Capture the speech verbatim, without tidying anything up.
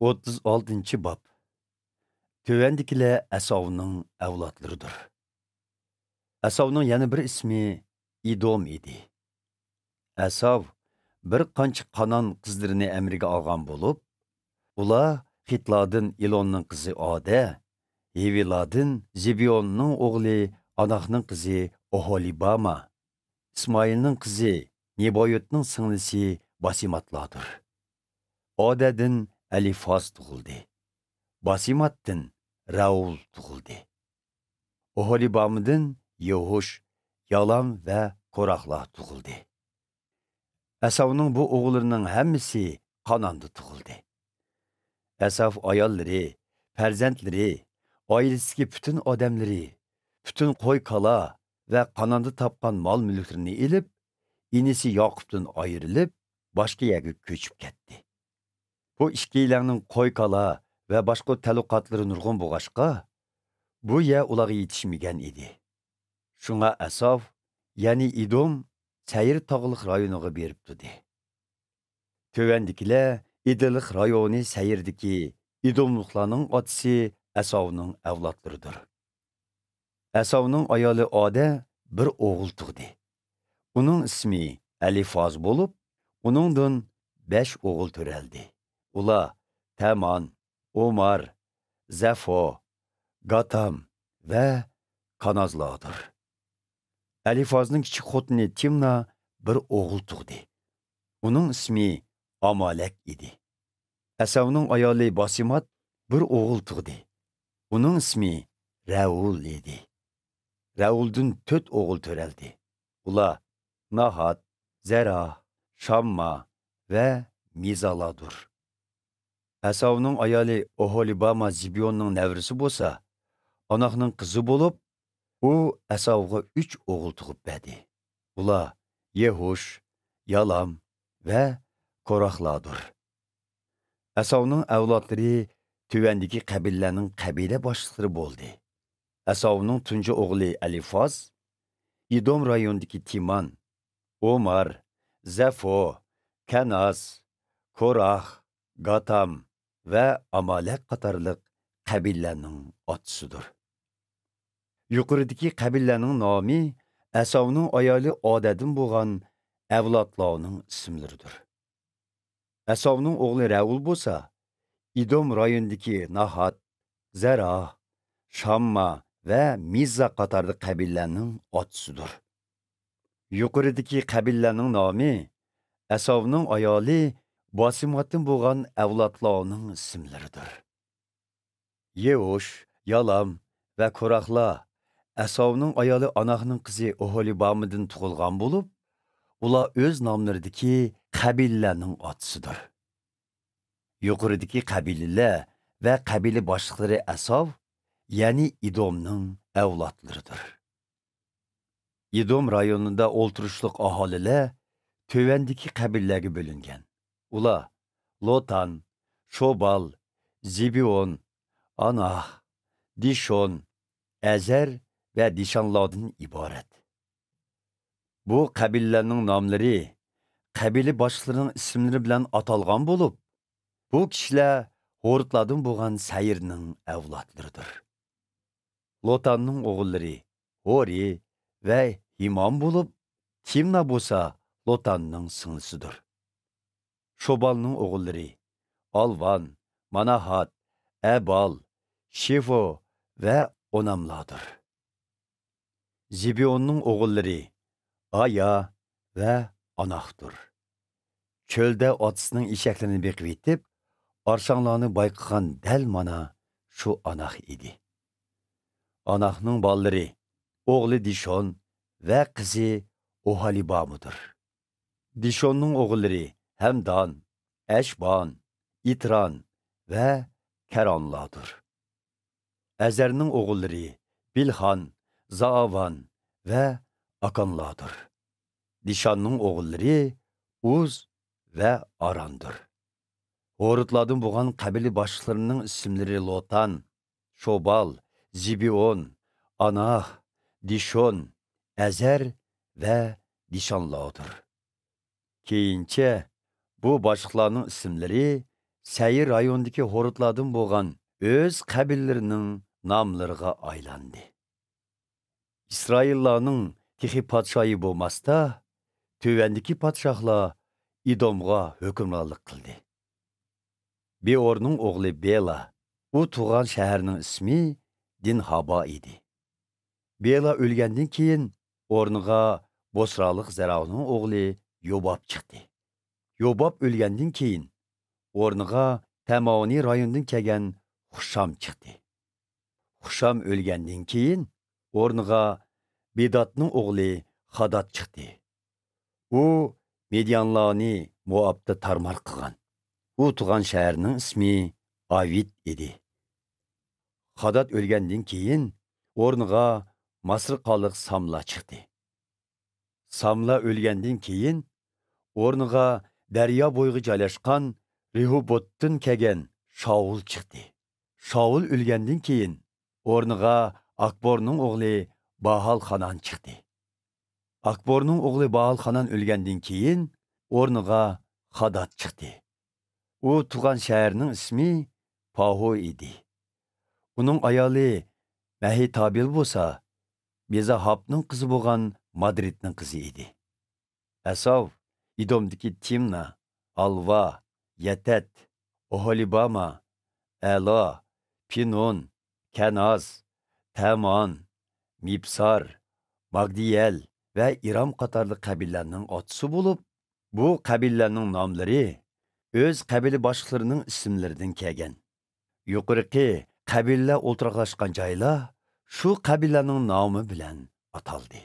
ئوتتۇز ئالتىنچى باب. تۆۋەندىكىلەر ئەساۋنىڭ ئەۋلادلىرىدۇر. ئەساۋنىڭ يەنە بىر ئىسمى ئىدوم ئىدى. ئەساۋ بىر قانچە قانان قىزلىرىنى ئەمرىگە ئالغان بولۇپ، ئۇلار خىتلاردىن ئىلوننىڭ قىزى ئادە، ھىۋىلاردىن زىبىئوننىڭ ئوغلى ئاناخنىڭ قىزى ئوھولىباما، ئىسمائىلنىڭ قىزى نېبايوتنىڭ سىڭلىسى باسىماتلاردۇر. ئادەدىن ئەلىفاز تۇغۇلدى. باسىماتتىن رەئۇل تۇغۇلدى. ئوھولىبامىدىن يېھۇش، يالام ۋە كوراخلار تۇغۇلدى. ئەساۋنىڭ بۇ ئوغۇللىرىنىڭ ھەممىسى قاناندا تۇغۇلدى. ئەساف ئاياللىرى، پەرزەنتلىرى، ئائىلىسىدىكى پۈتۈن ئادەملىرى، پۈتۈن قوي-كالا ۋە قاناندا تاپقان مال-مۈلۈكلىرىنى ئېلىپ، ئىنىسى ياقۇپتىن ئايرىلىپ، باشقا يەرگە كۆچۈپ كەتتى. بۇ ئىككىيلەننىڭ قوي-كالا ۋە باشقا تەلۇقاتلىرى نۇرغۇن بولغاچقا، بۇ يەر ئۇلارغا يېتىشمىگەن ئىدى. شۇڭا ئەساف، يەنى ئىدوم، سەيىر تاغلىق رايونىغا بېرىپ تۇردى. تۆۋەندىكىلەر ئىدىلىق رايونى سەيىردىكى ئىدوملۇقلارنىڭ ئاتىسى ئەساۋنىڭ ئەۋلادلىرىدۇر. ئەساۋنىڭ ئايالى ئادە بىر ئوغۇل تۇغدى. ئۇنىڭ ئىسمى ئەلىفاز بولۇپ، ئۇنىڭدىن بەش ئوغۇل تۆرەلدى. ئۇلار تەمان، ئومار، زەفو، گاتام ۋە كانازلاردۇر. ئەلىفازنىڭ كىچىك خوتۇنى تىمنا بىر ئوغۇل تۇغدى. ئۇنىڭ ئىسمى ئامالەك ئىدى. ئەسەۋنىڭ ئايالى باسىمات بىر ئوغۇل تۇغدى. ئۇنىڭ ئىسمى رەئۇل ئىدى. رەئۇلدىن تۆت ئوغۇل تۆرەلدى. ئۇلار ناھات، زەرا، شامما ۋە مىزالاردۇر. ئەساۋنىڭ ئايالى ئوھولىباما زىبيوننىڭ نەۋرىسى بولسا، ئاناخنىڭ قىزى بولۇپ، ئۇ ئەساۋغا ئۈچ ئوغۇل تۇغۇپ بەردى. ئۇلار يېھۇش، يالام ۋە كوراخلاردۇر. ئەساۋنىڭ ئەۋلادلىرى تۆۋەندىكى قەبىلىلەرنىڭ قەبىلە باشلىقلىرى بولدى. ئەساۋنىڭ تۇنجى ئوغلى ئەلىفاز، ئىدوم رايونىدىكى تىمان، ئومار، زەفو، كەناز، كوراخ، گاتام ۋە ئامالەك قاتارلىق قەبىلىلەرنىڭ ئاتىسىدۇر. يۇقىرىدىكى قەبىلىلەرنىڭ نامى ئەساۋنىڭ ئايالى ئادەدىن بولغان ئەۋلادلارنىڭ ئىسىملىرىدۇر. ئەساۋنىڭ ئوغلى رەئۇل بولسا، ئىدوم رايونىدىكى ناھات، زەرا، شامما ۋە مىززا قاتارلىق قەبىلىلەرنىڭ ئاتىسىدۇر. يۇقىرىدىكى قەبىلىلەرنىڭ نامى ئەساۋنىڭ ئايالى باسىماتتىن بولغان ئەۋلادلارنىڭ ئىسىملىرىدۇر. يېئۇش، يالام ۋە كوراخلار ئەساۋنىڭ ئايالى ئاناخنىڭ قىزى ئوھولىبامىدىن تۇغۇلغان بولۇپ، ئۇلار ئۆز ناملىرىدىكى قەبىلىلەرنىڭ ئاتىسىدۇر. يۇقىرىدىكى قەبىلىلەر ۋە قەبىلە باشلىقلىرى ئەساۋ، يەنى ئىدومنىڭ ئەۋلادلىرىدۇر. ئىدوم رايونىدا ئولتۇرۇشلۇق ئاھالىلەر تۆۋەندىكى قەبىلىلەرگە بۆلۈنگەن. ئۇلار لوتان، شوبال، زىبىئون، ئاناھ، دىشون، ئەزەر ۋە دىشانلاردىن ئىبارەت. بۇ قەبىلىلەرنىڭ ناملىرى قەبىلە باشلىرىنىڭ ئىسىملىرى بىلەن ئاتالغان بولۇپ، بۇ كىشىلەر ھورۇتلاردىن بولغان سەيىرنىڭ ئەۋلادلىرىدۇر. لوتاننىڭ ئوغۇللىرى ھورى ۋە ھىمام بولۇپ، تىمنا بولسا لوتاننىڭ سىڭلىسىدۇر. شوبالنىڭ ئوغۇللىرى ئالۋان، ماناھات، ئەبال، شېفو ۋە ئوناملاردۇر. زىبىئوننىڭ ئوغۇللىرى ئايا ۋە ئاناختۇر. چۆلدە ئاتىسىنىڭ ئېشەكلىرىنى بېقىۋېتىپ، ئارشاڭلارنى بايقىغان دەل مانا شۇ ئاناخ ئىدى. ئاناخنىڭ بالىلىرى ئوغلى دىشون ۋە قىزى ئوھالىبامىدۇر. دىشوننىڭ ئوغۇللىرى ھەمدان، ئەشبان، ئىتران ۋە كەرانلاردۇر. ئەزەرنىڭ ئوغۇللىرى بىلخان، زائاۋان ۋە ئاكانلاردۇر. دىشاننىڭ ئوغۇللىرى ئۇز ۋە ئاراندۇر. ھورۇتلاردىن بولغان قەبىلە باشلىقلىرىنىڭ ئىسىملىرى لوتان، شوبال، زىبىئون، ئاناھ، دىشون، ئەزەر ۋە دىشانلاردۇر. كېيىنچە بۇ باشلىقلارنىڭ ئىسىملىرى سەيىر رايونىدىكى ھورۇتلاردىن بولغان ئۆز قەبىلىلىرىنىڭ ناملىرىغا ئايلاندى. ئىسرائىللارنىڭ تېخى پادىشاھى بولماستا، تۆۋەندىكى پادىشاھلار ئىدومغا ھۆكۈمرانلىق قىلدى. بېئورنىڭ ئوغلى بېلا، ئۇ تۇغان شەھەرنىڭ ئىسمى دىنھابا ئىدى. بېلا ئۆلگەندىن كېيىن، ئورنىغا بوسرالىق زەراۋنىڭ ئوغلى يوباب چىقتى. يوباب ئۆلگەندىن كېيىن، ئورنىغا تەماۋنى رايونىدىن كەلگەن خۇشام چىقتى. خۇشام ئۆلگەندىن كېيىن، ئورنىغا بىداتنىڭ ئوغلى خادات چىقتى. ئۇ مىديانلارنى موئابتا تارمار قىلغان. ئۇ تۇغان شەھەرنىڭ ئىسمى ئاۋىت ئىدى. خادات ئۆلگەندىن كېيىن، ئورنىغا ماسرىقالىق ساملا چىقتى. ساملا ئۆلگەندىن كېيىن، ئورنىغا دەريا بويىغا جايلاشقان رېھوبوتتىن كەلگەن شاۋۇل چىقتى. شاۋۇل ئۆلگەندىن كېيىن، ئورنىغا ئاكبورنىڭ ئوغلى باھال خانان چىقتى. ئاكبورنىڭ ئوغلى باھال خانان ئۆلگەندىن كېيىن، ئورنىغا خادات چىقتى. ئۇ تۇغان شەھەرنىڭ ئىسمى پاھو ئىدى. ئۇنىڭ ئايالى مەھىتابىل بولسا، بېزاھابنىڭ قىزى بولغان مادرىتنىڭ قىزى ئىدى. ئەساۋ ئىدومدىكى تىمنا، ئالۋا، يەتەت، ئوھولىباما، ئەلا، پىنون، كەناز، تەمان، مىپسار، ماگدىيەل ۋە ئىرام قاتارلىق قەبىلىلەرنىڭ ئاتىسى بولۇپ، بۇ قەبىلىلەرنىڭ ناملىرى ئۆز قەبىلە باشلىقلىرىنىڭ ئىسىملىرىدىن كەلگەن. يۇقىرىقى قەبىلىلەر ئولتۇراقلاشقان جايلار شۇ قەبىلىلەرنىڭ نامى بىلەن ئاتالدى.